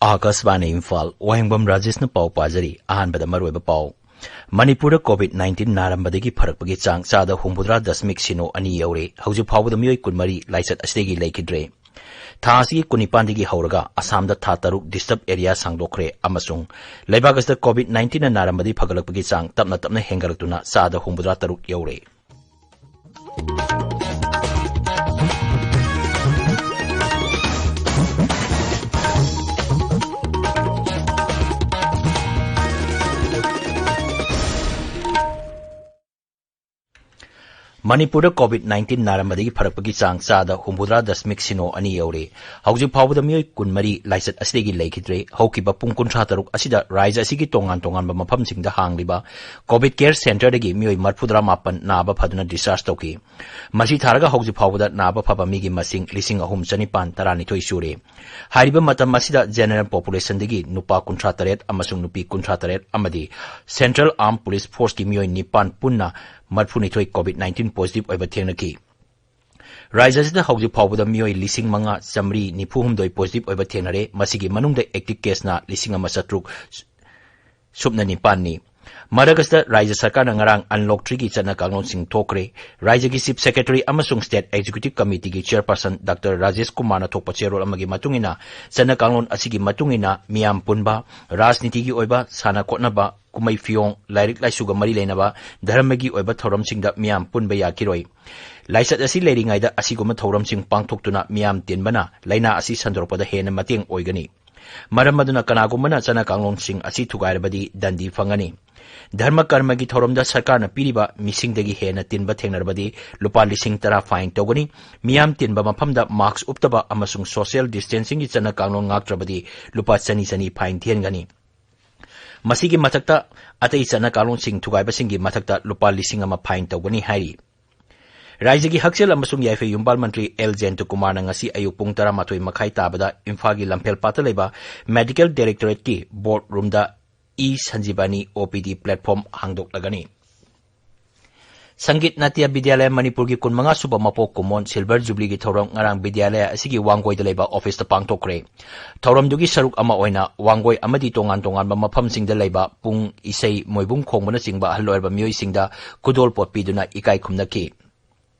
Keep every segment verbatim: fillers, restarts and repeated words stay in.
ꯑꯥꯀꯥꯁꯕꯥꯅꯤ ꯏꯝꯐꯥꯜ, ꯋꯥꯍꯦꯡꯕꯝ ꯔꯥꯖꯦꯁꯅ ꯄꯥꯎ ꯄꯥꯖꯔꯤ꯫ ꯑꯍꯥꯟꯕꯗ ꯃꯔꯨꯑꯣꯏꯕ ꯄꯥꯎ꯫ ꯃꯅꯤꯄꯨꯔꯗ COVID nineteen ꯅꯥꯔꯝꯕꯗꯒꯤ ꯐꯔꯛꯄꯒꯤ ꯆꯥꯡ ꯆꯥꯗ ꯍꯨꯝꯐꯨꯇꯔꯥ ꯗꯁꯃꯤꯛ ꯁꯤꯅꯣ ꯑꯅꯤ ꯌꯧꯔꯦ꯫ ꯍꯧꯖꯤꯛ ꯐꯥꯎꯕꯗ ꯃꯤꯑꯣꯏ ꯀꯨꯟꯃꯔꯤ ꯂꯥꯏꯆꯠ ꯑꯁꯤꯗꯒꯤ ꯂꯩꯈꯤꯗ꯭ꯔꯦ꯫ ꯊꯥ ꯑꯁꯤꯒꯤ ꯀꯨꯟꯅꯤꯄꯥꯟꯗꯒꯤ ꯍꯧꯔꯒ ꯑꯁꯥꯝꯗ ꯊꯥ ꯇꯔꯨꯛ disturb area ꯁꯥꯡꯗꯣꯛꯈ꯭ꯔꯦ ꯑꯃꯁꯨꯡ ꯂꯩꯕꯥꯛ ꯑꯁꯤꯗ COVID nineteenꯅ ꯅꯥꯔꯝꯕꯗꯒꯤ ꯐꯒꯠꯂꯛꯄꯒꯤ ꯆꯥꯡ ꯇꯞꯅ ꯇꯞꯅ ꯍꯦꯟꯒꯠꯂꯛꯇꯨꯅ ꯆꯥꯗ ꯍꯨꯝꯐꯨꯇꯔꯥ ꯇꯔꯨꯛ ꯌꯧꯔꯦ꯫ ꯃꯅꯤꯄꯨꯔꯗ COVID nineteen ꯅꯥꯔꯝꯕꯗꯒꯤ ꯐꯔꯛꯄꯒꯤ ꯆꯥꯡ ꯆꯥꯗ ꯍꯨꯝꯐꯨꯇꯔꯥ ꯗꯁꯃꯤꯛ ꯁꯤꯅꯣ ꯑꯅꯤ ꯌꯧꯔꯦ꯫ ꯍꯧꯖꯤꯛ ꯐꯥꯎꯕꯗ ꯃꯤꯑꯣꯏ ꯀꯨꯟꯃꯔꯤ ꯂꯥꯏꯆꯠ ꯑꯁꯤꯗꯒꯤ ꯂꯩꯈꯤꯗ꯭ꯔꯦ꯫ ꯍꯧꯈꯤꯕ ꯄꯨꯡ ꯀꯨꯟꯊ꯭ꯔꯥ ꯇꯔꯨꯛ ꯑꯁꯤꯗ ꯔꯥꯏꯖ꯭ꯌ ꯑꯁꯤꯒꯤ ꯇꯣꯉꯥꯟ ꯇꯣꯉꯥꯟꯕ ꯃꯐꯝꯁꯤꯡꯗ ꯍꯥꯡꯂꯤꯕ COVID care centreꯗꯒꯤ ꯃꯤꯑꯣꯏ ꯃꯔꯤꯐꯨꯇꯔꯥ ꯃꯥꯄꯟ ꯅꯥꯕ ꯐꯗꯨꯅ discharge ꯇꯧꯈꯤ꯫ ꯃꯁꯤ ꯊꯥꯔꯒ ꯍꯧꯖꯤꯛ ꯐꯥꯎꯕꯗ ꯅꯥꯕ ꯐꯕ ꯃꯤꯒꯤ ꯃꯁꯤꯡ ꯂꯤꯁꯤꯡ ꯑꯍꯨꯝ ꯆꯅꯤꯄꯥꯟ ꯇꯔꯥꯅꯤꯊꯣꯏ ꯁꯨꯔꯦ꯫ ꯍꯥꯏꯔꯤꯕ ꯃꯇꯝ ꯑꯁꯤꯗ general populationꯗꯒꯤ ꯅꯨꯄꯥ ꯀꯨꯟꯊ꯭ꯔꯥ ꯇꯔꯦꯠ ꯑꯃꯁꯨꯡ ꯅꯨꯄꯤ ꯀꯨꯟꯊ꯭ꯔꯥ ꯇꯔꯦꯠ ꯑꯃꯗꯤ Central Armed Police Forceꯀꯤ ꯃꯤꯑꯣꯏ ꯅꯤꯄꯥꯟ ꯄꯨꯟꯅ ꯃꯔꯤꯐꯨꯅꯤꯊꯣꯏ COVID nineteen positive ꯑꯣꯏꯕ ꯊꯦꯡꯅꯈꯤ꯫ ꯔꯥꯏꯖ꯭ꯌ ꯑꯁꯤꯗ ꯍꯧꯖꯤꯛ ꯐꯥꯎꯕꯗ ꯃꯤꯑꯣꯏ ꯂꯤꯁꯤꯡ ꯃꯉꯥ ꯆꯥꯃꯔꯤ ꯅꯤꯐꯨ ꯍꯨꯝꯗꯣꯏ positive ꯑꯣꯏꯕ ꯊꯦꯡꯅꯔꯦ꯫ ꯃꯁꯤꯒꯤ ꯃꯅꯨꯡꯗ active caseꯅ ꯂꯤꯁꯤꯡ ꯑꯃ ꯆꯥꯇ꯭ꯔꯨꯛ ꯁꯨꯞꯅ ꯅꯤꯄꯥꯟꯅꯤ꯫ ꯃꯔꯛ ꯑꯁꯤꯗ ꯔꯥꯏꯖ꯭ꯌ ꯁꯔꯀꯥꯔꯅ ꯉꯔꯥꯡ unlock threeꯒꯤ ꯆꯠꯅ ꯀꯥꯡꯂꯣꯟꯁꯤꯡ ꯊꯣꯛꯈ꯭ꯔꯦ꯫ ꯔꯥꯏꯖ꯭ꯌꯒꯤ Chief Secretary ꯑꯃꯁꯨꯡ State Executive Committeeꯒꯤ Chairperson Doctor Rajesh ꯀꯨꯃꯥꯔꯅ ꯊꯣꯛꯄ ꯆꯦꯔꯣꯜ ꯑꯃꯒꯤ ꯃꯇꯨꯡ ꯏꯟꯅ, ꯆꯠꯅ ꯀꯥꯡꯂꯣꯟ ꯑꯁꯤꯒꯤ ꯃꯇꯨꯡ ꯏꯟꯅ ꯃꯤꯌꯥꯝ ꯄꯨꯟꯕ, ꯔꯥꯖꯅꯤꯇꯤꯒꯤ ꯑꯣꯏꯕ, ꯁꯥꯟꯅ ꯈꯣꯠꯅꯕ, ꯀꯨꯝꯍꯩ ꯐꯤꯌꯣꯡ, ꯂꯥꯏꯔꯤꯛ ꯂꯥꯏꯁꯨꯒ ꯃꯔꯤ ꯂꯩꯅꯕ ꯙꯔꯃꯒꯤ ꯑꯣꯏꯕ ꯊꯧꯔꯝꯁꯤꯡꯗ ꯃꯤꯌꯥꯝ ꯄꯨꯟꯕ ꯌꯥꯈꯤꯔꯣꯏ꯫ ꯂꯥꯏꯆꯠ ꯑꯁꯤ ꯂꯩꯔꯤꯉꯩꯗ ꯑꯁꯤꯒꯨꯝꯕ ꯊꯧꯔꯝꯁꯤꯡ ꯄꯥꯡꯊꯣꯛꯇꯨꯅ ꯃꯤꯌꯥꯝ ꯇꯤꯟꯕꯅ ꯂꯥꯏꯅꯥ ꯑꯁꯤ ꯁꯟꯗꯣꯔꯛꯄꯗ ꯍꯦꯟꯅ ꯃꯇꯦꯡ ꯑꯣꯏꯒꯅꯤ꯫ ꯃꯔꯝ ꯑꯗꯨꯅ ꯀꯅꯥꯒꯨꯝꯕꯅ ꯆꯠꯅ ꯀꯥꯡꯂꯣꯟꯁꯤꯡ ꯑꯁꯤ ꯊꯨꯒꯥꯏꯔꯕꯗꯤ ꯗꯟꯗꯤ ꯐꯪꯒꯅꯤ꯫ ꯙꯔꯃ ꯀꯔꯃꯒꯤ ꯊꯧꯔꯝꯗ ꯁꯔꯀꯥꯔꯅ ꯄꯤꯔꯤꯕ ꯃꯤꯁꯤꯡꯗꯒꯤ ꯍꯦꯟꯅ ꯇꯤꯟꯕ ꯊꯦꯡꯅꯔꯕꯗꯤ ꯂꯨꯄꯥ ꯂꯤꯁꯤꯡ ꯇꯔꯥ fine ꯇꯧꯒꯅꯤ꯫ ꯃꯤꯌꯥꯝ ꯇꯤꯟꯕ ꯃꯐꯝꯗ mask ꯎꯞꯇꯕ ꯑꯃꯁꯨꯡ social distancingꯒꯤ ꯆꯠꯅ ꯀꯥꯡꯂꯣꯟ ꯉꯥꯛꯇ꯭ꯔꯕꯗꯤ ꯂꯨꯄꯥ ꯆꯅꯤ ꯆꯅꯤ fine ꯊꯤꯍꯟꯒꯅꯤ꯫ ꯃꯁꯤꯒꯤ ꯃꯊꯛꯇ ꯑꯇꯩ ꯆꯠꯅ ꯀꯥꯡꯂꯣꯟꯁꯤꯡ ꯊꯨꯒꯥꯏꯕꯁꯤꯡꯒꯤ ꯃꯊꯛꯇ ꯂꯨꯄꯥ ꯂꯤꯁꯤꯡ ꯑꯃ fine ꯇꯧꯒꯅꯤ ꯍꯥꯏꯔꯤ꯫ ꯔꯥꯏꯖ꯭ꯌꯒꯤ ꯍꯛꯁꯦꯜ ꯑꯃꯁꯨꯡ ꯌꯥꯏꯐ ꯌꯨꯝꯕꯥꯜ ꯃꯟꯇ꯭ꯔꯤ ꯑꯦꯜ ꯖꯌꯟꯇꯀꯨꯃꯥꯔꯅ ꯉꯁꯤ ꯑꯌꯨꯛ ꯄꯨꯡ ꯇꯔꯥꯃꯥꯊꯣꯏ ꯃꯈꯥꯏ ꯇꯥꯕꯗ ꯏꯝꯐꯥꯜꯒꯤ ꯂꯝꯐꯦꯜꯄꯥꯠꯇ ꯂꯩꯕ Medical Directorateꯀꯤ board roomꯗ E Sanjeevani O P D platform ꯍꯥꯡꯗꯣꯛꯂꯒꯅꯤ꯫ ꯁꯪꯒꯤꯠ ꯅꯥꯇ꯭ꯌ ꯕꯤꯗ꯭ꯌꯥꯂꯌ ꯃꯅꯤꯄꯨꯔꯒꯤ ꯀꯨꯟꯃꯉꯥ ꯁꯨꯕ ꯃꯄꯣꯛ ꯀꯨꯝꯑꯣꯟ Silver Jubileeꯒꯤ ꯊꯧꯔꯝ ꯉꯔꯥꯡ ꯕꯤꯗ꯭ꯌꯥꯂꯌ ꯑꯁꯤꯒꯤ ꯋꯥꯡꯒꯣꯏꯗ ꯂꯩꯕ officeꯇ ꯄꯥꯡꯊꯣꯛꯈ꯭ꯔꯦ꯫ ꯊꯧꯔꯝꯗꯨꯒꯤ ꯁꯔꯨꯛ ꯑꯃ ꯑꯣꯏꯅ ꯋꯥꯡꯒꯣꯏ ꯑꯃꯗꯤ ꯇꯣꯉꯥꯟ ꯇꯣꯉꯥꯟꯕ ꯃꯐꯝꯁꯤꯡꯗ ꯂꯩꯕ ꯄꯨꯡ, ꯏꯁꯩ, ꯃꯣꯏꯕꯨꯡ ꯈꯣꯡꯕꯅꯆꯤꯡꯕ ꯑꯍꯜ ꯑꯣꯏꯔꯕ ꯃꯤꯑꯣꯏꯁꯤꯡꯗ ꯈꯨꯗꯣꯜꯄꯣꯠ ꯄꯤꯗꯨꯅ ꯏꯀꯥꯏ ꯈꯨꯝꯅꯈꯤ꯫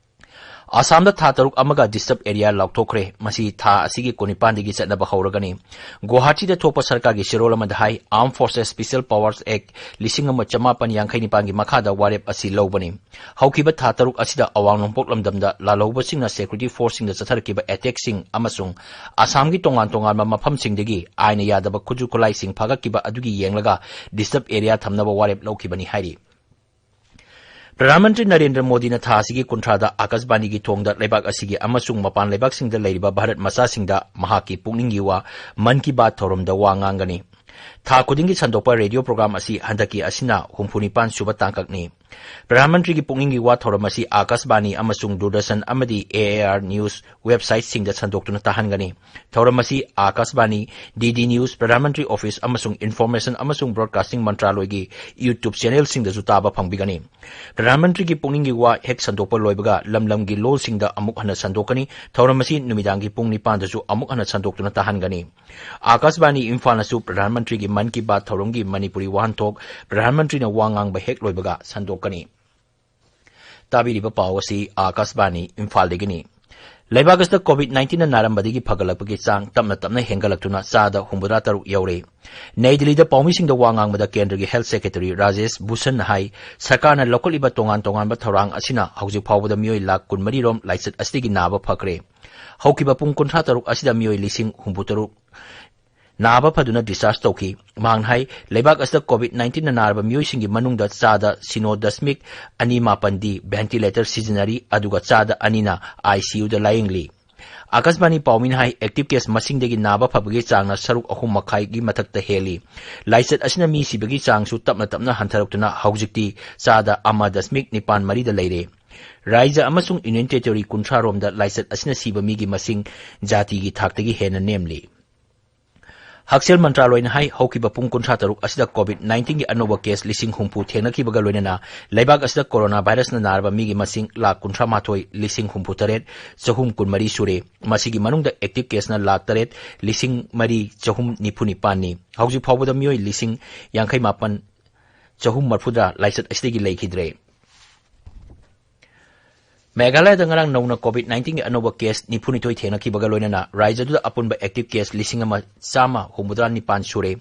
ꯑꯁꯥꯝꯗ ꯊꯥ ꯇꯔꯨꯛ ꯑꯃꯒ disturb area ꯂꯥꯎꯊꯣꯛꯈ꯭ꯔꯦ꯫ ꯃꯁꯤ ꯊꯥ ꯑꯁꯤꯒꯤ ꯀꯨꯟꯅꯤꯄꯥꯟꯗꯒꯤ ꯆꯠꯅꯕ ꯍꯧꯔꯒꯅꯤ꯫ ꯒꯨꯋꯥꯍꯥꯇꯤꯗ ꯊꯣꯛꯄ ꯁꯔꯀꯥꯔꯒꯤ ꯆꯦꯔꯣꯜ ꯑꯃꯗ ꯍꯥꯏ, Armed Forces Special Powers Act ꯂꯤꯁꯤꯡ ꯑꯃ ꯆꯃꯥꯄꯟ ꯌꯥꯡꯈꯩ ꯅꯤꯄꯥꯟꯒꯤ ꯃꯈꯥꯗ ꯋꯥꯔꯦꯞ ꯑꯁꯤ ꯂꯧꯕꯅꯤ꯫ ꯍꯧꯈꯤꯕ ꯊꯥ ꯇꯔꯨꯛ ꯑꯁꯤꯗ ꯑꯋꯥꯡ ꯅꯣꯡꯄꯣꯛ ꯂꯝꯗꯝꯗ ꯂꯥꯜꯍꯧꯕꯁꯤꯡꯅ security forceꯁꯤꯡꯗ ꯆꯠꯊꯔꯛꯈꯤꯕ attackꯁꯤꯡ ꯑꯃꯁꯨꯡ ꯑꯁꯥꯝꯒꯤ ꯇꯣꯉꯥꯟ ꯇꯣꯉꯥꯟꯕ ꯃꯐꯝꯁꯤꯡꯗꯒꯤ ꯑꯥꯏꯟꯅ ꯌꯥꯗꯕ ꯈꯨꯠꯁꯨ ꯈꯨꯠꯂꯥꯏꯁꯤꯡ ꯐꯥꯒꯠꯈꯤꯕ ꯑꯗꯨꯒꯤ ꯌꯦꯡꯂꯒ disturb area ꯊꯝꯅꯕ ꯋꯥꯔꯦꯞ ꯂꯧꯈꯤꯕꯅꯤ ꯍꯥꯏꯔꯤ꯫ ꯄ꯭ꯔꯙꯥꯟ ꯃꯟꯇ꯭ꯔꯤ ꯅꯔꯦꯟꯗ꯭ꯔ ꯃꯣꯗꯤꯅ ꯊꯥ ꯑꯁꯤꯒꯤ ꯀꯨꯟꯊ꯭ꯔꯥꯗ ꯑꯀꯥꯁꯕꯥꯅꯤꯒꯤ ꯊꯣꯡꯗ ꯂꯩꯕꯥꯛ ꯑꯁꯤꯒꯤ ꯑꯃꯁꯨꯡ ꯃꯄꯥꯟ ꯂꯩꯕꯥꯛꯁꯤꯡꯗ ꯂꯩꯔꯤꯕ ꯚꯥꯔꯠ ꯃꯆꯥꯁꯤꯡꯗ ꯃꯍꯥꯛꯀꯤ ꯄꯨꯛꯅꯤꯡꯒꯤ ꯋꯥ ꯃꯟ ꯀꯤ ꯕꯥꯠ ꯊꯧꯔꯝꯗ ꯋꯥ ꯉꯥꯡꯒꯅꯤ꯫ ꯊꯥ ꯈꯨꯗꯤꯡꯒꯤ ꯁꯟꯗꯣꯛꯄ radio program ꯑꯁꯤ ꯍꯟꯗꯛꯀꯤ ꯑꯁꯤꯅ ꯍꯨꯝꯐꯨ ꯅꯤꯄꯥꯟ ꯁꯨꯕ ꯇꯥꯡꯀꯛꯅꯤ꯫ ꯄ꯭ꯔꯙꯥꯟ ꯃꯟꯇ꯭ꯔꯤꯒꯤ ꯄꯨꯛꯅꯤꯡꯒꯤ ꯋꯥ ꯊꯧꯔꯝ ꯑꯁꯤ ꯑꯀꯥꯁꯕꯥꯅꯤ ꯑꯃꯁꯨꯡ ꯗꯨꯔꯗꯔꯁꯟ ꯑꯃꯗꯤ A A R news websiteꯁꯤꯡꯗ ꯁꯟꯗꯣꯛꯇꯨꯅ ꯇꯥꯍꯟꯒꯅꯤ꯫ ꯊꯧꯔꯝ ꯑꯁꯤ ꯑꯀꯥꯁꯕꯥꯅꯤ, D D news, Pradhan Mantri office ꯑꯃꯁꯨꯡ Information ꯑꯃꯁꯨꯡ Broadcasting ꯃꯟꯇ꯭ꯔꯥꯂꯣꯏꯒꯤ YouTube channelꯁꯤꯡꯗꯁꯨ ꯇꯥꯕ ꯐꯪꯕꯤꯒꯅꯤ꯫ ꯄ꯭ꯔꯙꯥꯟ ꯃꯟꯇ꯭ꯔꯤꯒꯤ ꯄꯨꯛꯅꯤꯡꯒꯤ ꯋꯥ ꯍꯦꯛ ꯁꯟꯗꯣꯛꯄ ꯂꯣꯏꯕꯒ ꯂꯝ ꯂꯝꯒꯤ ꯂꯣꯜꯁꯤꯡꯗ ꯑꯃꯨꯛ ꯍꯟꯅ ꯁꯟꯗꯣꯛꯀꯅꯤ꯫ ꯊꯧꯔꯝ ꯑꯁꯤ ꯅꯨꯃꯤꯗꯥꯡꯒꯤ ꯄꯨꯡ ꯅꯤꯄꯥꯟꯗꯁꯨ ꯑꯃꯨꯛ ꯍꯟꯅ ꯁꯟꯗꯣꯛꯇꯨꯅ ꯇꯥꯍꯟꯒꯅꯤ꯫ ꯑꯀꯥꯁꯕꯥꯅꯤ ꯏꯝꯐꯥꯜꯅꯁꯨ ꯄ꯭ꯔꯙꯥꯟ ꯃꯟꯇ꯭ꯔꯤꯒꯤ ꯃꯟ ꯀꯤ ꯕꯥꯠ ꯊꯧꯔꯝꯒꯤ ꯃꯅꯤꯄꯨꯔꯤ ꯋꯥꯍꯟꯊꯣꯛ ꯄ꯭ꯔꯙꯥꯟ ꯃꯟꯇ꯭ꯔꯤꯅ ꯋꯥ ꯉꯥꯡꯕ ꯍꯦꯛ ꯂꯣꯏꯕꯒ ꯁꯟꯗꯣꯛꯀꯅꯤ꯫ ꯇꯥꯕꯤꯔꯤꯕ ꯄꯥꯎ ꯑꯁꯤ ꯑꯀꯥꯁꯕꯥꯅꯤ ꯏꯝꯐꯥꯜꯗꯒꯤꯅꯤ꯫ ꯂꯩꯕꯥꯛ ꯑꯁꯤꯗ COVID nineteen ꯅꯥꯔꯝꯕꯗꯒꯤ ꯐꯒꯠꯂꯛꯄꯒꯤ ꯆꯥꯡ ꯇꯞꯅ ꯇꯞꯅ ꯍꯦꯟꯒꯠꯂꯛꯇꯨꯅ ꯆꯥꯗ ꯍꯨꯝꯐꯨꯇꯔꯥ ꯇꯔꯨꯛ ꯌꯧꯔꯦ꯫ ꯅꯩ ꯗꯤꯜꯂꯤꯗ ꯄꯥꯎꯃꯤꯁꯤꯡꯗ ꯋꯥ ꯉꯥꯡꯕꯗ ꯀꯦꯟꯗ꯭ꯔꯒꯤ Health Secretary ꯔꯥꯖꯦꯁ ꯚꯨꯁꯟꯅ ꯍꯥꯏ, ꯁꯔꯀꯥꯔꯅ ꯂꯧꯈꯠꯂꯤꯕ ꯇꯣꯉꯥꯟ ꯇꯣꯉꯥꯟꯕ ꯊꯧꯔꯥꯡ ꯑꯁꯤꯅ ꯍꯧꯖꯤꯛ ꯐꯥꯎꯕꯗ ꯃꯤꯑꯣꯏ ꯂꯥꯈ ꯀꯨꯟꯃꯔꯤ ꯔꯣꯝ ꯂꯥꯏꯆꯠ ꯑꯁꯤꯗꯒꯤ ꯅꯥꯕ ꯐꯈ꯭ꯔꯦ꯫ ꯍꯧꯈꯤꯕ ꯄꯨꯡ ꯀꯨꯟꯊ꯭ꯔꯥ ꯇꯔꯨꯛ ꯑꯁꯤꯗ ꯃꯤꯑꯣꯏ ꯂꯤꯁꯤꯡ ꯍꯨꯝꯐꯨꯇꯔꯨꯛ ꯅꯥꯕ ꯐꯗꯨꯅ discharge ꯇꯧꯈꯤ꯫ ꯃꯍꯥꯛꯅ ꯍꯥꯏ, ꯂꯩꯕꯥꯛ ꯑꯁꯤꯗ COVID nineteen ꯅꯥꯔꯕ ꯃꯤꯑꯣꯏꯁꯤꯡꯒꯤ ꯃꯅꯨꯡꯗ ꯆꯥꯗ ꯁꯤꯅꯣ ꯗꯁꯃꯤꯛ ꯑꯅꯤ ꯃꯥꯄꯟꯗꯤ ventilator ꯁꯤꯖꯤꯟꯅꯔꯤ, ꯑꯗꯨꯒ ꯆꯥꯗ ꯑꯅꯤꯅ ICUꯗ ꯂꯥꯌꯦꯡꯂꯤ꯫ ꯑꯀꯥꯁꯕꯥꯅꯤ ꯄꯥꯎꯃꯤꯅ ꯍꯥꯏ, active case ꯃꯁꯤꯡꯗꯒꯤ ꯅꯥꯕ ꯐꯕꯒꯤ ꯆꯥꯡꯅ ꯁꯔꯨꯛ ꯑꯍꯨꯝ ꯃꯈꯥꯏꯒꯤ ꯃꯊꯛꯇ ꯍꯦꯜꯂꯤ꯫ ꯂꯥꯏꯆꯠ ꯑꯁꯤꯅ ꯃꯤ ꯁꯤꯕꯒꯤ ꯆꯥꯡꯁꯨ ꯇꯞꯅ ꯇꯞꯅ ꯍꯟꯊꯔꯛꯇꯨꯅ ꯍꯧꯖꯤꯛꯇꯤ ꯆꯥꯗ ꯑꯃ ꯗꯁꯃꯤꯛ ꯅꯤꯄꯥꯟ ꯃꯔꯤꯗ ꯂꯩꯔꯦ꯫ ꯔꯥꯏꯖ꯭ꯌ ꯑꯃꯁꯨꯡ Union Territory ꯀꯨꯟꯊ꯭ꯔꯥ ꯔꯣꯝꯗ ꯂꯥꯏꯆꯠ ꯑꯁꯤꯅ ꯁꯤꯕ ꯃꯤꯒꯤ ꯃꯁꯤꯡ ꯖꯥꯇꯤꯒꯤ ꯊꯥꯛꯇꯒꯤ ꯍꯦꯟꯅ ꯅꯦꯝꯂꯤ꯫ ꯍꯛꯁꯦꯜ ꯃꯟꯇ꯭ꯔꯥꯂꯣꯏꯅ ꯍꯥꯏ, ꯍꯧꯈꯤꯕ ꯄꯨꯡ ꯀꯨꯟꯊ꯭ꯔꯥ ꯇꯔꯨꯛ ꯑꯁꯤꯗ COVID nineteenꯒꯤ ꯑꯅꯧꯕ ꯀꯦꯁ ꯂꯤꯁꯤꯡ ꯍꯨꯝꯐꯨ ꯊꯦꯡꯅꯈꯤꯕꯒ ꯂꯣꯏꯅꯅ ꯂꯩꯕꯥꯛ ꯑꯁꯤꯗ ꯀꯣꯔꯣꯅꯥ ꯚꯥꯏꯔꯁꯅ ꯅꯥꯔꯕ ꯃꯤꯒꯤ ꯃꯁꯤꯡ ꯂꯥꯈ ꯀꯨꯟꯊ꯭ꯔꯥ ꯃꯥꯊꯣꯏ ꯂꯤꯁꯤꯡ ꯍꯨꯝꯐꯨ ꯇꯔꯦꯠ ꯆꯍꯨꯝ ꯀꯨꯟꯃꯔꯤ ꯁꯨꯔꯦ꯫ ꯃꯁꯤꯒꯤ ꯃꯅꯨꯡꯗ ꯑꯦꯛꯇꯤꯚ ꯀꯦꯁꯅ ꯂꯥꯈ ꯇꯔꯦꯠ ꯂꯤꯁꯤꯡ ꯃꯔꯤ ꯆꯍꯨꯝ ꯅꯤꯐꯨ ꯅꯤꯄꯥꯟꯅꯤ꯫ ꯍꯧꯖꯤꯛ ꯐꯥꯎꯕꯗ ꯃꯤꯑꯣꯏ ꯂꯤꯁꯤꯡ ꯌꯥꯡꯈꯩ ꯃꯥꯄꯟ ꯆꯍꯨꯝ ꯃꯔꯤꯐꯨꯇꯔꯥ ꯂꯥꯏꯆꯠ ꯑꯁꯤꯗꯒꯤ ꯂꯩꯈꯤꯗ꯭ꯔꯦ꯫ ꯃꯦꯘꯥꯂꯌꯗ ꯉꯔꯥꯡ ꯅꯧꯅ COVID nineteenꯒꯤ ꯑꯅꯧꯕ ꯀꯦꯁ ꯅꯤꯐꯨꯅꯤꯊꯣꯏ ꯊꯦꯡꯅꯈꯤꯕꯒ ꯂꯣꯏꯅꯅ ꯔꯥꯖ꯭ꯌꯗꯨꯗ ꯑꯄꯨꯟꯕ ꯑꯦꯛꯇꯤꯚ ꯀꯦꯁ ꯂꯤꯁꯤꯡ ꯑꯃ ꯆꯥꯝꯃ ꯍꯨꯝꯐꯨꯇꯔꯥ ꯅꯤꯄꯥꯟ ꯁꯨꯔꯦ꯫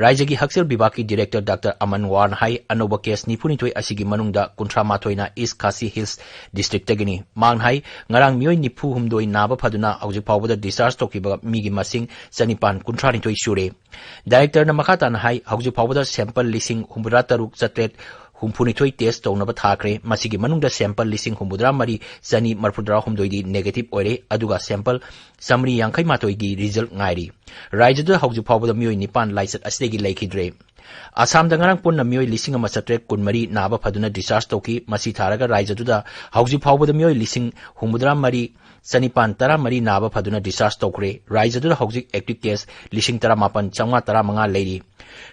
ꯔꯥꯖ꯭ꯌꯒꯤ ꯍꯛꯁꯦꯜ ꯕꯤꯚꯥꯒꯀꯤ ꯗꯤꯔꯦꯛꯇꯔ ꯗꯥꯛꯇꯔ ꯑꯃꯟ ꯋꯥꯔꯅ ꯍꯥꯏ, ꯑꯅꯧꯕ ꯀꯦꯁ ꯅꯤꯐꯨꯅꯤꯊꯣꯏ ꯑꯁꯤꯒꯤ ꯃꯅꯨꯡꯗ ꯀꯨꯟꯊ꯭ꯔꯥ ꯃꯥꯊꯣꯏꯅ ꯏꯁ ꯈꯥꯁꯤ ꯍꯤꯜꯁ ꯗꯤꯁꯇ꯭ꯔꯤꯛꯇꯒꯤꯅꯤ꯫ ꯃꯍꯥꯛꯅ ꯍꯥꯏ, ꯉꯔꯥꯡ ꯃꯤꯑꯣꯏ ꯅꯤꯐꯨ ꯍꯨꯝꯗꯣꯏ ꯅꯥꯕ ꯐꯗꯨꯅ ꯍꯧꯖꯤꯛ ꯐꯥꯎꯕꯗ ꯗꯤꯁꯆꯥꯔꯖ ꯇꯧꯈꯤꯕ ꯃꯤꯒꯤ ꯃꯁꯤꯡ ꯆꯅꯤꯄꯥꯟ ꯀꯨꯟꯊ꯭ꯔꯥ ꯅꯤꯊꯣꯏ ꯁꯨꯔꯦ꯫ ꯗꯥꯏꯔꯦꯛꯇꯔꯅ ꯃꯈꯥ ꯇꯥꯅ ꯍꯥꯏ, ꯍꯧꯖꯤꯛ ꯐꯥꯎꯕꯗ ꯁꯦꯝꯄꯜ ꯂꯤꯁꯤꯡ ꯍꯨꯝꯐꯨꯇꯔꯥ ꯇꯔꯨꯛ ꯆꯥꯇ꯭ꯔꯦꯠ ꯍꯨꯝꯐꯨꯅꯤꯊꯣꯏ ꯇꯦꯁ ꯇꯧꯅꯕ ꯊꯥꯈ꯭ꯔꯦ꯫ ꯃꯁꯤꯒꯤ ꯃꯅꯨꯡꯗ ꯁꯦꯝꯄꯜ ꯂꯤꯁꯤꯡ ꯍꯨꯝꯐꯨꯇꯔꯥ ꯃꯔꯤ ꯆꯅꯤ ꯃꯔꯤꯐꯨꯇꯔꯥ ꯍꯨꯝꯗꯣꯏꯗꯤ ꯅꯦꯒꯦꯇꯤꯚ ꯑꯣꯏꯔꯦ, ꯑꯗꯨꯒ ꯁꯦꯝꯄꯜ ꯆꯥꯃꯔꯤ ꯌꯥꯡꯈꯩ ꯃꯥꯊꯣꯏꯒꯤ ꯔꯤꯖꯜ ꯉꯥꯏꯔꯤ꯫ ꯔꯥꯖ꯭ꯌꯗ ꯍꯧꯖꯤꯛ ꯐꯥꯎꯕꯗ ꯃꯤꯑꯣꯏ ꯅꯤꯄꯥꯟ ꯂꯥꯏꯆꯠ ꯑꯁꯤꯗꯒꯤ ꯂꯩꯈꯤꯗ꯭ꯔꯦ꯫ ꯑꯁꯥꯝꯗ ꯉꯔꯥꯡ ꯄꯨꯟꯅ ꯃꯤꯑꯣꯏ ꯂꯤꯁꯤꯡ ꯑꯃ ꯆꯥꯇ꯭ꯔꯦꯠ ꯀꯨꯟꯃꯔꯤ ꯅꯥꯕ ꯐꯗꯨꯅ ꯗꯤꯁꯆꯥꯔꯖ ꯇꯧꯈꯤ꯫ ꯃꯁꯤ ꯊꯥꯔꯒ ꯔꯥꯖ꯭ꯌꯗꯨꯗ ꯍꯧꯖꯤꯛ ꯐꯥꯎꯕꯗ ꯃꯤꯑꯣꯏ ꯂꯤꯁꯤꯡ ꯍꯨꯝꯐꯨꯇꯔꯥ ꯃꯔꯤ ꯆꯅꯤꯄꯥꯟ ꯇꯔꯥꯃꯔꯤ ꯅꯥꯕ ꯐꯗꯨꯅ ꯗꯤꯁꯆꯥꯔꯖ ꯇꯧꯈ꯭ꯔꯦ꯫ ꯔꯥꯖ꯭ꯌꯗꯨꯗ ꯍꯧꯖꯤꯛ ꯑꯦꯛꯇꯤꯚ ꯀꯦꯁ ꯂꯤꯁꯤꯡ ꯇꯔꯥꯃꯥꯄꯟ ꯆꯥꯝꯃꯉꯥ ꯇꯔꯥꯃꯉꯥ ꯂꯩꯔꯤ꯫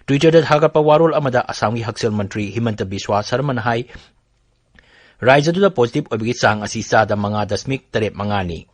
Twitterꯗ ꯊꯥꯒꯠꯄ ꯋꯥꯔꯣꯜ ꯑꯃꯗ ꯑꯁꯥꯝꯒꯤ ꯍꯛꯁꯦꯜ ꯃꯟꯇ꯭ꯔꯤ ꯍꯤꯃꯟꯇ ꯕꯤꯁ꯭ꯋꯥ ꯁꯔꯃꯅ ꯍꯥꯏ, ꯔꯥꯖ꯭ꯌꯗꯨꯗ ꯄꯣꯖꯤꯇꯤꯚ ꯑꯣꯏꯕꯒꯤ ꯆꯥꯡ ꯑꯁꯤ ꯆꯥꯗ ꯃꯉꯥ ꯗꯁꯃꯤꯛ ꯇꯔꯦꯠ ꯃꯉꯥꯅꯤ꯫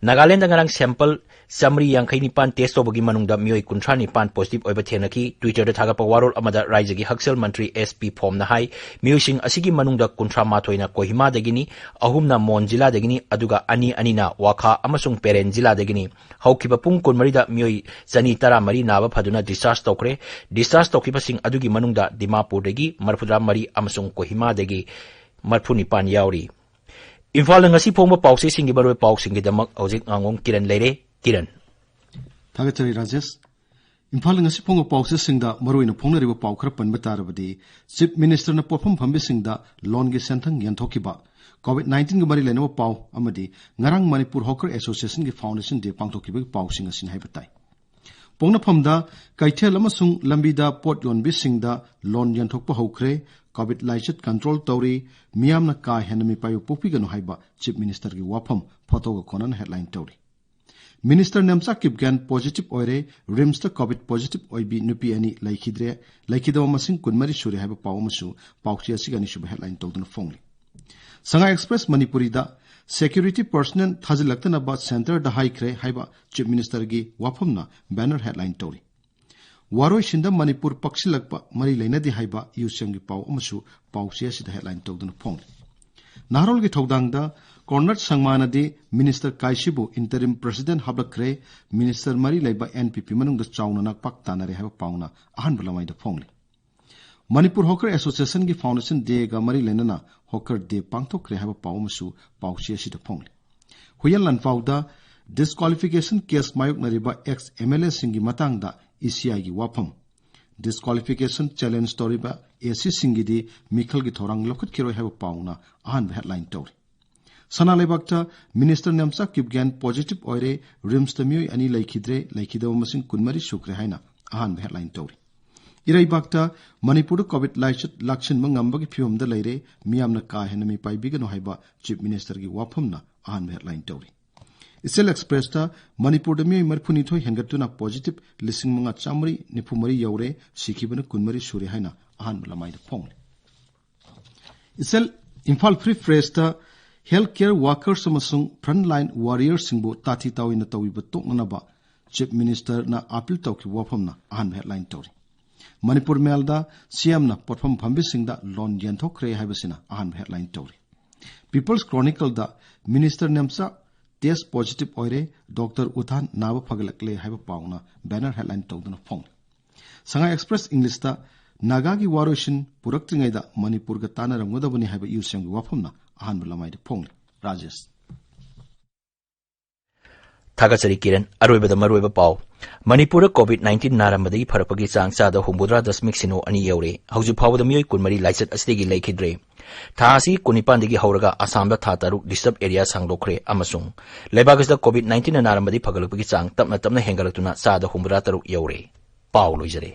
ꯅꯥꯒꯥꯂꯦꯟꯗ ꯉꯔꯥꯡ ꯁꯦꯝꯄꯜ ꯆꯥꯃꯔꯤ ꯌꯥꯡꯈꯩ ꯅꯤꯄꯥꯟ ꯇꯦꯁ ꯇꯧꯕꯒꯤ ꯃꯅꯨꯡꯗ ꯃꯤꯑꯣꯏ ꯀꯨꯟꯊ꯭ꯔꯥ ꯅꯤꯄꯥꯟ ꯄꯣꯖꯤꯇꯤꯚ ꯑꯣꯏꯕ ꯊꯦꯡꯅꯈꯤ꯫ Twitterꯗ ꯊꯥꯒꯠꯄ ꯋꯥꯔꯣꯜ ꯑꯃꯗ ꯔꯥꯖ꯭ꯌꯒꯤ ꯍꯛꯁꯦꯜ ꯃꯟꯇ꯭ꯔꯤ ꯑꯦꯁ ꯄꯤ ꯐꯣꯝꯅ ꯍꯥꯏ, ꯃꯤꯑꯣꯏꯁꯤꯡ ꯑꯁꯤꯒꯤ ꯃꯅꯨꯡꯗ ꯀꯨꯟꯊ꯭ꯔꯥ ꯃꯥꯊꯣꯏꯅ ꯀꯣꯍꯤꯃꯥꯗꯒꯤꯅꯤ, ꯑꯍꯨꯝꯅ ꯃꯣꯟ ꯖꯤꯂꯥꯗꯒꯤꯅꯤ, ꯑꯗꯨꯒ ꯑꯅꯤ ꯑꯅꯤꯅ ꯋꯥꯈꯥ ꯑꯃꯁꯨꯡ ꯄꯦꯔꯦꯟ ꯖꯤꯂꯥꯗꯒꯤꯅꯤ꯫ ꯍꯧꯈꯤꯕ ꯄꯨꯡ ꯀꯨꯟꯃꯔꯤꯗ ꯃꯤꯑꯣꯏ ꯆꯅꯤ ꯇꯔꯥꯃꯔꯤ ꯅꯥꯕ ꯐꯗꯨꯅ ꯗꯤꯁꯆꯥꯔꯖ ꯇꯧꯈ꯭ꯔꯦ꯫ ꯗꯤꯁꯆꯥꯔꯖ ꯇꯧꯈꯤꯕꯁꯤꯡ ꯑꯗꯨꯒꯤ ꯃꯅꯨꯡꯗ ꯗꯤꯃꯥꯄꯨꯔꯗꯒꯤ ꯃꯔꯤꯐꯨꯇꯔꯥ ꯃꯔꯤ ꯑꯃꯁꯨꯡ ꯀꯣꯍꯤꯃꯥꯗꯒꯤ ꯃꯔꯤꯐꯨ ꯅꯤꯄꯥꯟ ꯌꯥꯎꯔꯤ꯫ ꯏꯝꯐꯥꯜꯗ ꯉꯁꯤ ꯐꯣꯡꯕ ꯄꯥꯎꯆꯦꯁꯤꯡꯒꯤ ꯃꯔꯨꯑꯣꯏꯕ ꯄꯥꯎꯁꯤꯡꯒꯤꯗꯃꯛ ꯍꯧꯖꯤꯛ ꯉꯥꯉꯣꯝ ꯀꯤꯔꯟ ꯂꯩꯔꯦ꯫ ꯀꯤꯔꯟ꯫ ꯊꯥꯒꯠꯆꯔꯤ ꯔꯥꯖꯦꯁ꯫ ꯏꯝꯐꯥꯜꯗ ꯉꯁꯤ ꯐꯣꯡꯕ ꯄꯥꯎꯆꯦꯁꯤꯡꯗ ꯃꯔꯨꯑꯣꯏꯅ ꯐꯣꯡꯅꯔꯤꯕ ꯄꯥꯎ ꯈꯔ ꯄꯟꯕ ꯇꯥꯔꯕꯗꯤ, ꯆꯤꯐ ꯃꯤꯅꯤꯁꯇꯔꯅ ꯄꯣꯠꯐꯝ ꯐꯝꯕꯤꯁꯤꯡꯗ ꯂꯣꯟꯒꯤ ꯁꯦꯟꯊꯪ ꯌꯦꯟꯊꯣꯛꯈꯤꯕ, COVID nineteenꯒ ꯃꯔꯤ ꯂꯩꯅꯕ ꯄꯥꯎ ꯑꯃꯗꯤ ꯉꯔꯥꯡ ꯃꯅꯤꯄꯨꯔ ꯍꯣꯀꯔ ꯑꯦꯁꯣꯁꯤꯌꯦꯁꯟꯒꯤ ꯐꯥꯎꯟꯗꯦꯁꯟ ꯗꯦ ꯄꯥꯡꯊꯣꯛꯈꯤꯕꯒꯤ ꯄꯥꯎꯁꯤꯡ ꯑꯁꯤꯅꯤ ꯍꯥꯏꯕ ꯇꯥꯏ꯫ ꯄꯣꯛꯅꯐꯝꯗ ꯀꯩꯊꯦꯜ ꯑꯃꯁꯨꯡ ꯂꯝꯕꯤꯗ ꯄꯣꯠ ꯌꯣꯟꯕꯤꯁꯤꯡꯗ ꯂꯣꯟ ꯌꯦꯟꯊꯣꯛꯄ ꯍꯧꯈ꯭ꯔꯦ꯫ COVID ꯂꯥꯏꯆꯠ ꯀꯟꯇ꯭ꯔꯣꯜ ꯇꯧꯔꯤ꯫ ꯃꯤꯌꯥꯝꯅ ꯀꯥ ꯍꯦꯟꯅ ꯃꯤꯄꯥꯏꯕ ꯄꯣꯛꯄꯤꯒꯅꯨ ꯍꯥꯏꯕ ꯆꯤꯐ ꯃꯤꯅꯤꯁꯇꯔꯒꯤ ꯋꯥꯐꯝ ꯐꯣꯇꯣꯒ ꯀꯣꯟꯅꯅ ꯍꯦꯗꯂꯥꯏꯟ ꯇꯧꯔꯤ꯫ ꯃꯤꯅꯤꯁꯇꯔ ꯅꯦꯝꯆꯥ ꯀꯤꯞꯒꯦꯟ ꯄꯣꯖꯤꯇꯤꯚ ꯑꯣꯏꯔꯦ, ꯔꯤꯝꯁꯇ ꯀꯣꯚꯤꯗ ꯄꯣꯖꯤꯇꯤꯚ ꯑꯣꯏꯕꯤ ꯅꯨꯄꯤ ꯑꯅꯤ ꯂꯩꯈꯤꯗ꯭ꯔꯦ, ꯂꯩꯈꯤꯗꯕ ꯃꯁꯤꯡ ꯀꯨꯟꯃꯔꯤ ꯁꯨꯔꯦ ꯍꯥꯏꯕ ꯄꯥꯎ ꯑꯃꯁꯨ ꯄꯥꯎꯆꯦ ꯑꯁꯤꯒꯤ ꯑꯅꯤꯁꯨꯕ ꯍꯦꯗꯂꯥꯏꯟ ꯇꯧꯗꯨꯅ ꯐꯣꯡꯂꯤ꯫ ꯁꯉꯥꯏ ꯑꯦꯛꯁꯄ꯭ꯔꯦꯁ ꯃꯅꯤꯄꯨꯔꯤꯗ ꯁꯦꯀ꯭ꯌꯨꯔꯤꯇꯤ ꯄꯔꯁꯅꯦꯜ ꯊꯥꯖꯤꯜꯂꯛꯇꯅꯕ ꯁꯦꯟꯇꯔꯗ ꯍꯥꯏꯈ꯭ꯔꯦ ꯍꯥꯏꯕ ꯆꯤꯐ ꯃꯤꯅꯤꯁꯇꯔꯒꯤ ꯋꯥꯐꯝꯅ ꯕꯦꯅꯔ ꯍꯦꯗꯂꯥꯏꯟ ꯇꯧꯔꯤ꯫ ꯋꯥꯔꯣꯏꯁꯤꯟꯗ ꯃꯅꯤꯄꯨꯔ ꯄꯛꯁꯤꯜꯂꯛꯄ ꯃꯔꯤ ꯂꯩꯅꯗꯦ ꯍꯥꯏꯕ ꯌꯨꯁꯦꯝꯒꯤ ꯄꯥꯎ ꯑꯃꯁꯨ ꯄꯥꯎꯆꯦ ꯑꯁꯤꯗ ꯍꯦꯗꯂꯥꯏꯟ ꯇꯧꯗꯨꯅ ꯐꯣꯡꯂꯤ꯫ ꯅꯍꯥꯔꯣꯜꯒꯤ ꯊꯧꯗꯥꯡꯗ ꯀꯣꯔꯅꯔ ꯁꯪꯃꯥꯅꯗꯤ ꯃꯤꯅꯤꯁꯇꯔ ꯀꯥꯏꯁꯤꯕꯨ ꯏꯟꯇꯔꯤꯝ ꯄ꯭ꯔꯁꯤꯗꯦꯟ ꯍꯥꯞꯂꯛꯈ꯭ꯔꯦ, ꯃꯤꯅꯤꯁꯇꯔ ꯃꯔꯤ ꯂꯩꯕ ꯑꯦꯟ ꯄꯤ ꯄꯤ ꯃꯅꯨꯡꯗ ꯆꯥꯎꯅ ꯅꯥꯛꯄꯥꯛ ꯇꯥꯅꯔꯦ ꯍꯥꯏꯕ ꯄꯥꯎꯅ ꯑꯍꯥꯟꯕ ꯂꯃꯥꯏꯗ ꯐꯣꯡꯂꯤ꯫ ꯃꯅꯤꯄꯨꯔ ꯍꯣꯀꯔ ꯑꯦꯁꯣꯁꯤꯌꯦꯁꯟꯒꯤ ꯐꯥꯎꯟꯗꯦꯁꯟ ꯗꯦꯒ ꯃꯔꯤ ꯂꯩꯅꯅ ꯍꯣꯀꯔ ꯗꯦ ꯄꯥꯡꯊꯣꯛꯈ꯭ꯔꯦ ꯍꯥꯏꯕ ꯄꯥꯎ ꯑꯃꯁꯨ ꯄꯥꯎꯆꯦ ꯑꯁꯤꯗ ꯐꯣꯡꯂꯤ꯫ ꯍꯨꯏꯌꯦꯟ ꯂꯥꯟꯐꯥꯎꯗ ꯗꯤꯁꯀ꯭ꯋꯥꯂꯤꯐꯤꯀꯦꯁꯟ ꯀꯦꯁ ꯃꯥꯌꯣꯛꯅꯔꯤꯕ ꯑꯦꯛꯁ ꯑꯦꯝ ꯑꯦꯜ ꯑꯦꯁꯤꯡꯒꯤ ꯃꯇꯥꯡꯗ ꯏ ꯁꯤ ꯑꯥꯏꯒꯤ ꯋꯥꯐꯝ꯫ ꯗꯤꯁꯀ꯭ꯋꯥꯂꯤꯐꯤꯀꯦꯁꯟ ꯆꯦꯂꯦꯟꯖ ꯇꯧꯔꯤꯕ ꯑꯦ ꯁꯤꯁꯤꯡꯒꯤꯗꯤ ꯃꯤꯈꯜꯒꯤ ꯊꯧꯔꯥꯡ ꯂꯧꯈꯠꯈꯤꯔꯣꯏ ꯍꯥꯏꯕ ꯄꯥꯎꯅ ꯑꯍꯥꯟꯕ ꯍꯦꯗꯂꯥꯏꯟ ꯇꯧꯔꯤ꯫ ꯁꯅꯥ ꯂꯩꯕꯥꯛꯇ ꯃꯤꯅꯤꯁꯇꯔ ꯅꯦꯝꯆꯥ ꯀꯤꯞꯒꯦꯟ ꯄꯣꯖꯤꯇꯤꯚ ꯑꯣꯏꯔꯦ, ꯔꯤꯝꯁꯇ ꯃꯤꯑꯣꯏ ꯑꯅꯤ ꯂꯩꯈꯤꯗ꯭ꯔꯦ, ꯂꯩꯈꯤꯗꯕ ꯃꯁꯤꯡ ꯀꯨꯟꯃꯔꯤ ꯁꯨꯈ꯭ꯔꯦ ꯍꯥꯏꯅ ꯑꯍꯥꯟꯕ ꯍꯦꯗꯂꯥꯏꯟ ꯇꯧꯔꯤ꯫ ꯏꯔꯩꯕꯥꯛꯇ ꯃꯅꯤꯄꯨꯔꯗ ꯀꯣꯚꯤꯗ ꯂꯥꯏꯆꯠ ꯂꯥꯛꯁꯤꯟꯕ ꯉꯝꯕꯒꯤ ꯐꯤꯕꯝꯗ ꯂꯩꯔꯦ, ꯃꯤꯌꯥꯝꯅ ꯀꯥ ꯍꯦꯟꯅ ꯃꯤꯄꯥꯏꯕꯤꯒꯅꯨ ꯍꯥꯏꯕ ꯆꯤꯐ ꯃꯤꯅꯤꯁꯇꯔꯒꯤ ꯋꯥꯐꯝꯅ ꯑꯍꯥꯟꯕ ꯍꯦꯗꯂꯥꯏꯟ ꯇꯧꯔꯤ꯫ ꯏꯆꯦꯜ ꯑꯦꯛꯁꯄ꯭ꯔꯦꯁꯇ ꯃꯅꯤꯄꯨꯔꯗ ꯃꯤꯑꯣꯏ ꯃꯔꯤꯐꯨꯅꯤꯊꯣꯏ ꯍꯦꯟꯒꯠꯇꯨꯅ ꯄꯣꯖꯤꯇꯤꯚ ꯂꯤꯁꯤꯡ ꯃꯉꯥ ꯆꯥꯃꯔꯤ ꯅꯤꯐꯨ ꯃꯔꯤ ꯌꯧꯔꯦ, ꯁꯤꯈꯤꯕꯅ ꯀꯨꯟꯃꯔꯤ ꯁꯨꯔꯦ ꯍꯥꯏꯅ ꯑꯍꯥꯟꯕ ꯂꯃꯥꯏꯗ ꯐꯣꯡꯂꯤ꯫ ꯏꯆꯦꯜ ꯏꯝꯐꯥꯜ ꯐ꯭ꯔꯤ ꯄ꯭ꯔꯦꯁꯇ ꯍꯦꯜꯊ ꯀꯦꯌꯔ ꯋꯥꯔꯀꯔꯁ ꯑꯃꯁꯨꯡ ꯐ꯭ꯔꯟꯠ ꯂꯥꯏꯟ ꯋꯥꯔꯤꯌꯔꯁꯤꯡꯕꯨ ꯇꯥꯊꯤ ꯇꯥꯑꯣꯏꯅ ꯇꯧꯕꯤꯕ ꯇꯣꯛꯅꯅꯕ ꯆꯤꯐ ꯃꯤꯅꯤꯁꯇꯔꯅ ꯑꯥꯄꯤꯜ ꯇꯧꯈꯤꯕ ꯋꯥꯐꯝꯅ ꯑꯍꯥꯟꯕ ꯍꯦꯗꯂꯥꯏꯟ ꯇꯧꯔꯤ꯫ ꯃꯅꯤꯄꯨꯔ ꯃꯦꯜꯗ ꯁꯤ ꯑꯦꯝꯅ ꯄꯣꯠꯐꯝ ꯐꯝꯕꯤꯁꯤꯡꯗ ꯂꯣꯟ ꯌꯦꯟꯊꯣꯛꯈ꯭ꯔꯦ ꯍꯥꯏꯕꯁꯤꯅ ꯑꯍꯥꯟꯕ ꯍꯦꯗꯂꯥꯏꯟ ꯇꯧꯔꯤ꯫ Peoples ꯀ꯭ꯔꯣꯅꯤꯀꯜꯗ minister Nemcha test positive ꯑꯣꯏꯔꯦ, ꯗꯣꯛꯇꯔ ꯎꯊꯥꯟ ꯅꯥꯕ ꯐꯒꯠꯂꯛꯂꯦ ꯍꯥꯏꯕ ꯄꯥꯎꯅ ꯕꯦꯅꯔ ꯍꯦꯗꯂꯥꯏꯟ ꯇꯧꯗꯨꯅ ꯐꯣꯡꯂꯤ꯫ ꯁꯉꯥꯏ ꯑꯦꯛꯁꯄ꯭ꯔꯦꯁ ꯏꯪꯂꯤꯁꯇ ꯅꯥꯒꯥꯒꯤ ꯋꯥꯔꯣꯏꯁꯤꯟ ꯄꯨꯔꯛꯇ꯭ꯔꯤꯉꯩꯗ ꯃꯅꯤꯄꯨꯔꯒ ꯇꯥꯟꯅꯔꯝꯒꯗꯕꯅꯤ ꯍꯥꯏꯕ ꯌꯨꯁꯦꯝꯒꯤ ꯋꯥꯐꯝꯅ ꯑꯍꯥꯟꯕ ꯂꯃꯥꯏꯗ ꯐꯣꯡꯂꯤ꯫ ꯔꯥꯖꯦꯁ꯫ ꯊꯥꯒꯠꯆꯔꯤ ꯀꯤꯔꯟ꯫ ꯑꯔꯣꯏꯕꯗ ꯃꯔꯨꯑꯣꯏꯕ ꯄꯥꯎ꯫ ꯃꯅꯤꯄꯨꯔꯗ ꯀꯣꯚꯤꯗ ꯅꯥꯏꯟꯇꯤꯟ ꯅꯥꯔꯝꯕꯗꯒꯤ ꯐꯔꯛꯄꯒꯤ ꯆꯥꯡ ꯆꯥꯗ ꯍꯨꯝꯐꯨꯇꯔꯥ ꯗꯁꯃꯤꯛ ꯁꯤꯅꯣ ꯑꯅꯤ ꯌꯧꯔꯦ꯫ ꯍꯧꯖꯤꯛ ꯐꯥꯎꯕꯗ ꯃꯤꯑꯣꯏ ꯀꯨꯟꯃꯔꯤ ꯂꯥꯏꯆꯠ ꯑꯁꯤꯗꯒꯤ ꯂꯩꯈꯤꯗ꯭ꯔꯦ꯫ ꯊꯥ ꯑꯁꯤ ꯀꯨꯟꯅꯤꯄꯥꯟꯗꯒꯤ ꯍꯧꯔꯒ ꯑꯁꯥꯝꯗ ꯊꯥ ꯇꯔꯨꯛ ꯗꯤꯁꯇꯔꯕ ꯑꯦꯔꯤꯌꯥ ꯁꯥꯡꯗꯣꯛꯈ꯭ꯔꯦ ꯑꯃꯁꯨꯡ ꯂꯩꯕꯥꯛ ꯑꯁꯤꯗ ꯀꯣꯚꯤꯗ ꯅꯥꯏꯟꯇꯤꯟꯅ ꯅꯥꯔꯝꯕꯗꯒꯤ ꯐꯒꯠꯂꯛꯄꯒꯤ ꯆꯥꯡ ꯇꯞꯅ ꯇꯞꯅ ꯍꯦꯟꯒꯠꯂꯛꯇꯨꯅ ꯆꯥꯗ ꯍꯨꯝꯐꯨꯇꯔꯥ ꯇꯔꯨꯛ ꯌꯧꯔꯦ꯫ ꯄꯥꯎ ꯂꯣꯏꯖꯔꯦ꯫